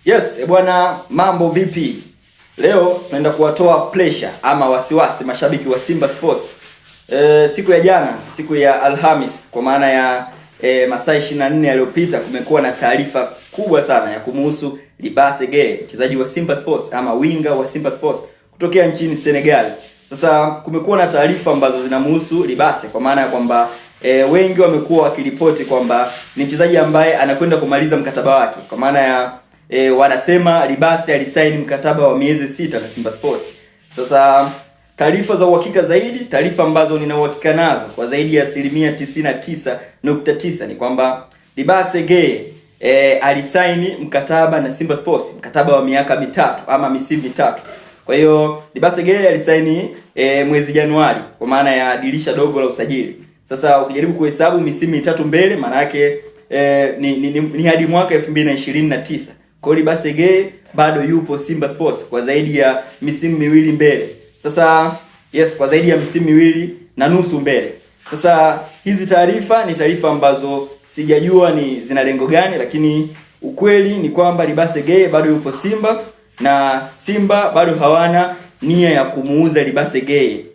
Yes, bwana, mambo vipi? Leo tunaenda kuwatoa pressure ama wasiwasi mashabiki wa Simba Sports. Siku ya jana, siku ya Alhamis, kwa maana ya masaa 24 yaliyopita, kumekuwa na taarifa kubwa sana ya kumuhusu Libasse Gueye, mchezaji wa Simba Sports ama winga wa Simba Sports kutokea nchini Senegal. Sasa kumekuwa na taarifa ambazo zinamuhusu Libasse kwa maana ya kwamba wengi wamekuwa wakiripoti kwamba ni mchezaji ambaye anakwenda kumaliza mkataba wake, kwa maana ya wanasema Libasse alisaini mkataba wa miezi 6 na Simba Sports. Sasa taarifa za uhakika zaidi, taarifa ambazo nina uhakika nazo kwa zaidi ya 99.9% ni kwamba Libasse Gueye alisaini mkataba na Simba Sports, mkataba wa miaka 3 ama misimu 3. Kwa hiyo Libasse Gueye alisaini mwezi Januari kwa maana ya dirisha dogo la usajili. Sasa ukijaribu kuhesabu misimu 3 mbele, maana yake ni hadi mwaka 2029. Kwa hiyo Libasse Gueye bado yupo Simba Sports kwa zaidi ya misimu 2 mbele. Sasa yes, kwa zaidi ya misimu 2.5 mbele. Sasa hizi taarifa ni taarifa ambazo sijajua ni zina lengo gani, lakini ukweli ni kwamba Libasse Gueye bado yupo Simba na Simba bado hawana nia ya kumuuza Libasse Gueye.